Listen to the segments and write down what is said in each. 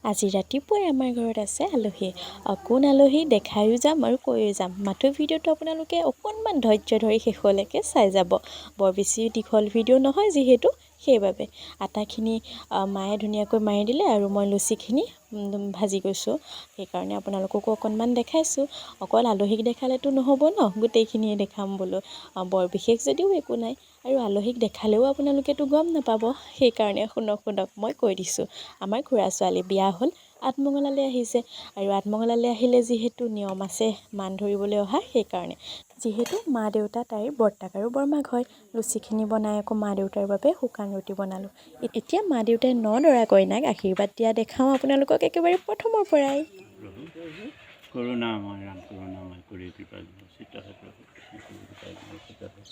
আজি ৰাতিপুৱাই আমাৰ ঘৰত আছে আলহী। কোন আলহী দেখায়ো যাম আৰু কৈয়ো যাম। মাথো ভিডিঅ'টো আপোনালোকে অকণমান ধৈৰ্য ধৰি শেষলৈকে চাই যাব। বৰ বেছি দীঘল ভিডিঅ' নহয় যিহেতু, সেইবাবে আটাখিনি মায়ে ধুনীয়াকৈ মাৰি দিলে আৰু মই লুচিখিনি ভাজি গৈছোঁ। সেইকাৰণে আপোনালোককো অকণমান দেখাইছোঁ। অকল আলহীক দেখালেতো নহ'ব ন, গোটেইখিনিয়ে দেখাম বোলো। বৰ বিশেষ যদিও একো নাই আৰু আলহীক দেখালেও আপোনালোকেতো গম নাপাব। সেইকাৰণে শুনক শুনক, মই কৈ দিছোঁ। আমাৰ খুৰা ছোৱালী বিয়া হ'ল, আঠমঙলালৈ আহিছে আৰু আঠমঙলালৈ আহিলে যিহেতু নিয়ম আছে মান ধৰিবলৈ অহা, সেইকাৰণে যিহেতু মা দেউতা তাইৰ বৰ্তাক আৰু বৰমাক হয়, লুচিখিনি বনাই আকৌ মা দেউতাৰ বাবে শুকান ৰুটি বনালোঁ। এতিয়া মা দেউতাই ন দৰা কইনাক আশীৰ্বাদ দিয়া দেখাওঁ আপোনালোকক একেবাৰে প্ৰথমৰ পৰাই। প্ৰভু কৰোণাময় ৰাম, কৰোণাময় কৰি কৃপা চিত্ত হয় প্ৰভু, কৃষ্ণ কৃপা চিত্ত হয়।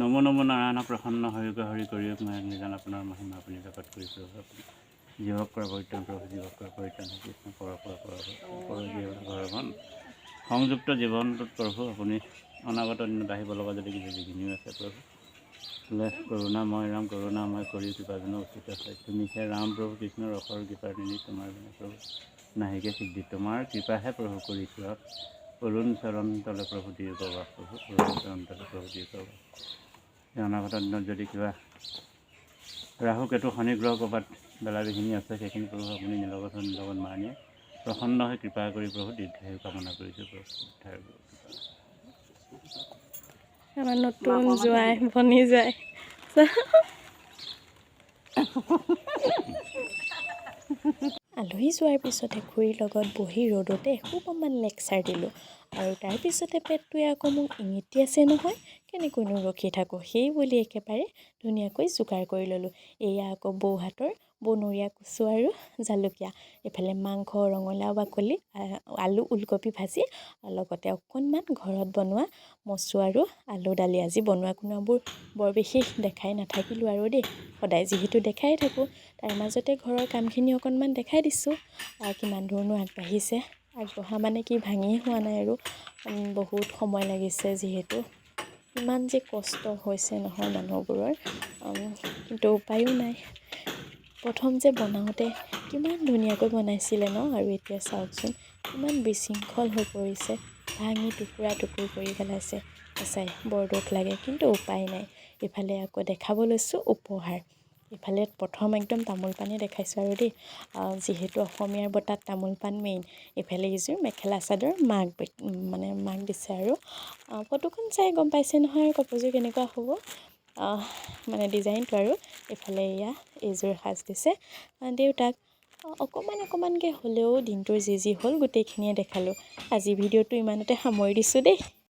নমো নমো নাৰায়ণ প্ৰসন্ন হৰি হৰি কৰিওক মায়াক নিজান আপোনাৰ মহিমা আপুনি জগত কৰি প্ৰভু। আপুনি জীৱক কৰা পৰিত্ৰাণ প্ৰভু, জীৱক কৰা পৰিত্ৰাণ। কৃষ্ণ পৰ পৰ পৰ পৰ জীৱ ঘৰখন সংযুক্ত জীৱনটোত প্ৰভু, আপুনি অনাগত দিনত আহিব লগা যদি কিবা বিঘিনিও আছে প্ৰভু, বোলে কৰোণাময় ৰাম, কৰোণাময় কৰি কৃপাজন উচিত হয়। তুমি হে ৰাম প্ৰভু কৃষ্ণ ৰসৰ কৃপাৰ নিধি, তোমাৰ বিনা প্ৰভু নাহিকে সিদ্ধি। তোমাৰ কৃপাহে প্ৰভু কৰিছোঁ অৰুণ চৰণ তলে প্ৰভু দীৰ্ঘ বাস প্ৰভু, অৰুণ চৰণ তলে প্ৰভু দীৰ্ঘ বাস। এই অনাগত দিনত যদি কিবা ৰাহু কেতু শনি গ্ৰহ ক'ৰবাত বেলা বিঘিনি আছে, সেইখিনি প্ৰভু আপুনি নিলগত নিলগত মাৰ নিয়ে প্ৰসন্ন হৈ কৃপা কৰি প্ৰভু দীৰ্ঘায়ু কামনা কৰিছোঁ প্ৰভু, উদ্ধাৰ কৃপা। আমাৰ নতুন জোঁৱাই, ভনী জোঁৱাই। আলহী যোৱাৰ পিছতে খুৰীৰ লগত বহি ৰ'দতে এসোপামান লেকচাৰ দিলোঁ আৰু তাৰপিছতে পেটটোৱে আকৌ মোক ইঙিত দি আছে নহয়, কেনেকৈনো ৰখি থাকোঁ, সেই বুলি একেবাৰে ধুনীয়াকৈ যোগাৰ কৰি ল'লোঁ। এয়া আকৌ বৌহাতৰ বনৰীয়া কচু আৰু জালুকীয়া, এইফালে মাংস, ৰঙালাও বাকলি, আলু ওলকবি ভাজি, লগতে অকণমান ঘৰত বনোৱা মচু আৰু আলু দালি। আজি বনোৱা কোনোৱাবোৰ বৰ বিশেষ দেখাই নাথাকিলোঁ আৰু দেই, সদায় যিহেতু দেখাই থাকোঁ, তাৰ মাজতে ঘৰৰ কামখিনি অকণমান দেখাই দিছোঁ কিমান দূৰনো আগবাঢ়িছে। আগবঢ়া মানে কি, ভাঙিয়ে হোৱা নাই আৰু বহুত সময় লাগিছে যিহেতু, ইমান যে কষ্ট হৈছে নহয় মানুহবোৰৰ, কিন্তু উপায়ো নাই। প্ৰথম যে বনাওঁতে কিমান ধুনীয়াকৈ বনাইছিলে ন, আৰু এতিয়া চাওকচোন কিমান বিশৃংখল হৈ পৰিছে, ভাঙি টুকুৰা টুকুৰ কৰি পেলাইছে। সঁচাই বৰ দুখ লাগে, কিন্তু উপায় নাই। ইফালে আকৌ দেখাব লৈছোঁ উপহাৰ। ইফালে প্ৰথম একদম তামোল পাণেই দেখাইছোঁ আৰু দেই, যিহেতু অসমীয়াৰ বঁটাত তামোল পাণ মেইন। ইফালে এইযোৰ মেখেলা চাদৰ মাক মানে মাক দিছে আৰু ফটোখন চাই গম পাইছে নহয় আৰু কাপোৰযোৰ কেনেকুৱা হ'ব, মানে ডিজাইনটো। আৰু ইফালে এয়া এইযোৰ সাজ দিছে দেউতাক। অকণমান অকণমানকৈ হ'লেও দিনটোৰ যি যি হ'ল গোটেইখিনিয়ে দেখালোঁ। আজি ভিডিঅ'টো ইমানতে সামৰি দিছোঁ দেই।